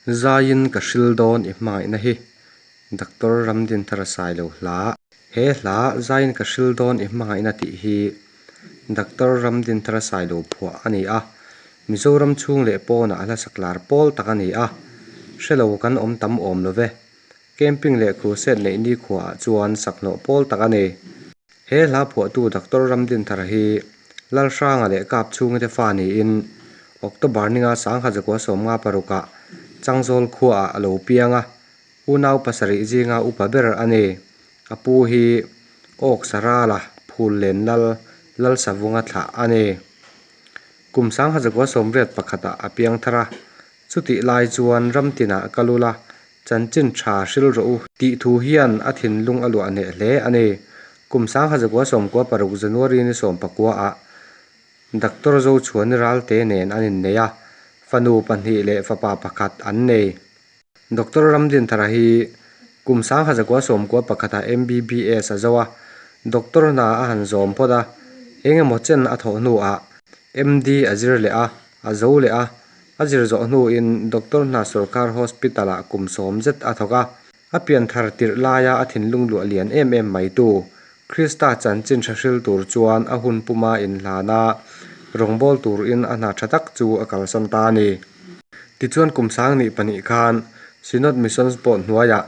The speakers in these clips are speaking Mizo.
Zaiin ka hril dawn i hmangaihna hi Doctor Ramdinthara Sailo hla. He hla Zaiin ka hril dawn i hmangaihna tih hi Doctor Ramdinthara Sailo phuah a ni a, Mizoram chhung leh pawnah a hla sak lar pawl tak a ni a, hrelo kan awm tam awm lo ve. Camping leh crusade neih nikhuaah chuan sak hnawh pawl tak a ni. He hla phuahtu Doctor Ramdinthara hi Lalhranga leh Kap chhungte fa niin October ninga sangha zakua sawmnga parukah Changzawl khuaah a lo piang a, unau pasarih zinga upa ber a ni. A pu hi Awk Sarala Phul Len Lal Lalsavunga thlah a ni. Kum sangha zakua sawmriat pakhatah a piang thar a, chutih lai chuan ramtinah ka lul a, Chanchin tha hril rawh u tih thu hian a thinlung a luah hneh hle a ni. Kum sangha zakua sawmkua paruk January ni sawmpakua ah Doctor Zochhuani Ralte nen an innei a, fanu pahnih leh fapa pakhat an nei. Doctor Ramdinthara hi kum sangha zakua sawmkua pakhatah MBBS a zo a, doctor hna a han zawm phawt a, eng emaw chen a thawh hnuah MD a zir leh a, a zo leh a, A zir zawh hnuin Doctor hna sorkar hospital ah kum sawm zet a thawk a, a pian thar tirh laia a thinlung luah lian em em mai tu, Krista chanchin hre hril tur chuan a hun puma inhlan a, rawngbâwl turin a hna tha tak chu a kalsan ta a ni. Tichuan kum sang nih pahnih khan Synod Missions Board hnuaiah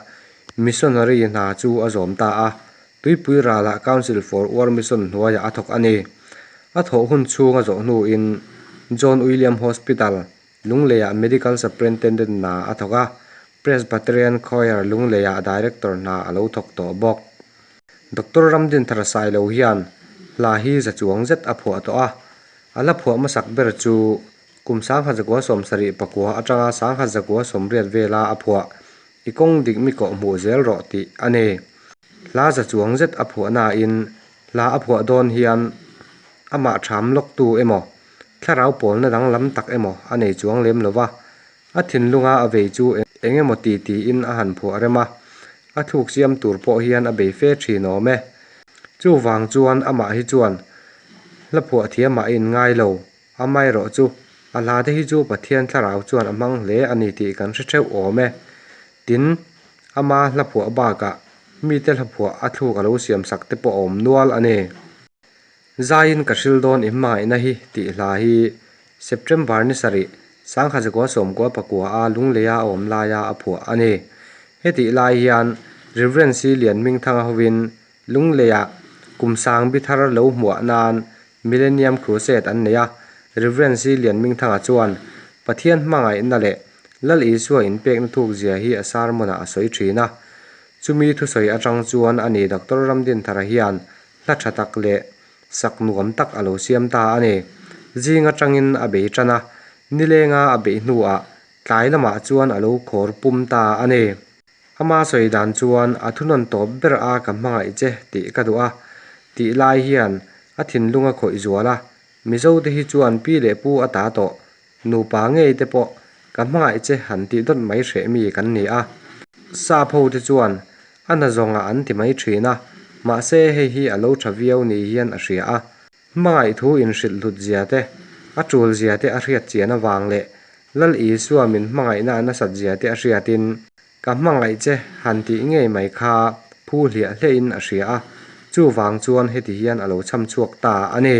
Missionary hna chu a zawm ta a, Tuipui ralah Council for World Mission hnuaiah a thawk a ni. A thawh hun chhung a zawh hnuin John William Hospital, Lungleiah Medical Superintendent hna a thawk a, Presbyterian Choir Lungleiah Director hna a lo thawk tawh bawk. Doctor Ramdinthar Sailo hian hla hi za chuang zet a phuah tawh a, a la phuah hmasak ber chu kum sangha zakua sawmsarih pakua atanga sangha zakua sawmriat vela a phuah I kawng dik mi kawh hmuh zel rawh tih a ni. Hla za chuang zet a phuah nain hla a phuah dawn hian amah ṭham lawktu emaw, thlarau pawlna danglam tak emaw a nei chuang lem lo va, a thinlunga a vei chu eng emaw ti tiin a han phuah rem a, a thluk siam tur pawh hian a bei fe ṭhin awm e. Chuvang chuan amah hi chuan hla phuah thiamah a inngai lo. Amaherawhchu, a hla te hi chu Pathian thlarau chuan a hmang hle a ni tih kan hre theuh awm e. Tin, ama hla phuah bakah mite hla phuah a thluk a lo siam sak te pawh a awm nual a ni. Zaiin ka hril dawn i hmangaihna hi tih hla hi September ni sarih, sangha zakua sawmkua pakua a Lungleia a awm laia a phuah a ni. Hetih lai hian Rev. C. Lianhmingthanga hovin Lungleiah kum sang bi thar lo hmuah nan Millennium Crusade an nei a, Rev. C. Lianhmingthanga chuan Pathian hmangaihna leh Lal Isua inpekna thukzia hi a sermon-ah a sawi thin a. Chumi thusawi atang chuan ani Doctor Ramdinthara hian hla tha tak leh sak nuam tak a lo siam ta a ni. Zing atangin a bei tan a, nilenga a beih hnuah tlai lamah chuan a lo khawr pum ta a ni. Ama sawi dan chuan a thunawn tawp ber a ka hmangaih che tih ka duh a tih lai hian a thinlung a khawih zual a, Mizo te hi chuan pi leh pu a ta tawh, nupa ngei te pawh ka hmangaih che han tih dawt mai hreh mi kan ni a. Sap ho te chuan a hna zawngah an ti mai thin a, mahse hei hi a lo tha viau ni hian a hria a. Hmangaih thu inhrilh hlut zia te, a tul zia te a hriat chian avang leh Lal Isua min hmangaihna a nasat zia te a hriatin, Ka hmangaih che han tih ngei mai kha phu hliah hliahin a hria a, chuvang chuan heti hian a lo chham chhuak ta a ni.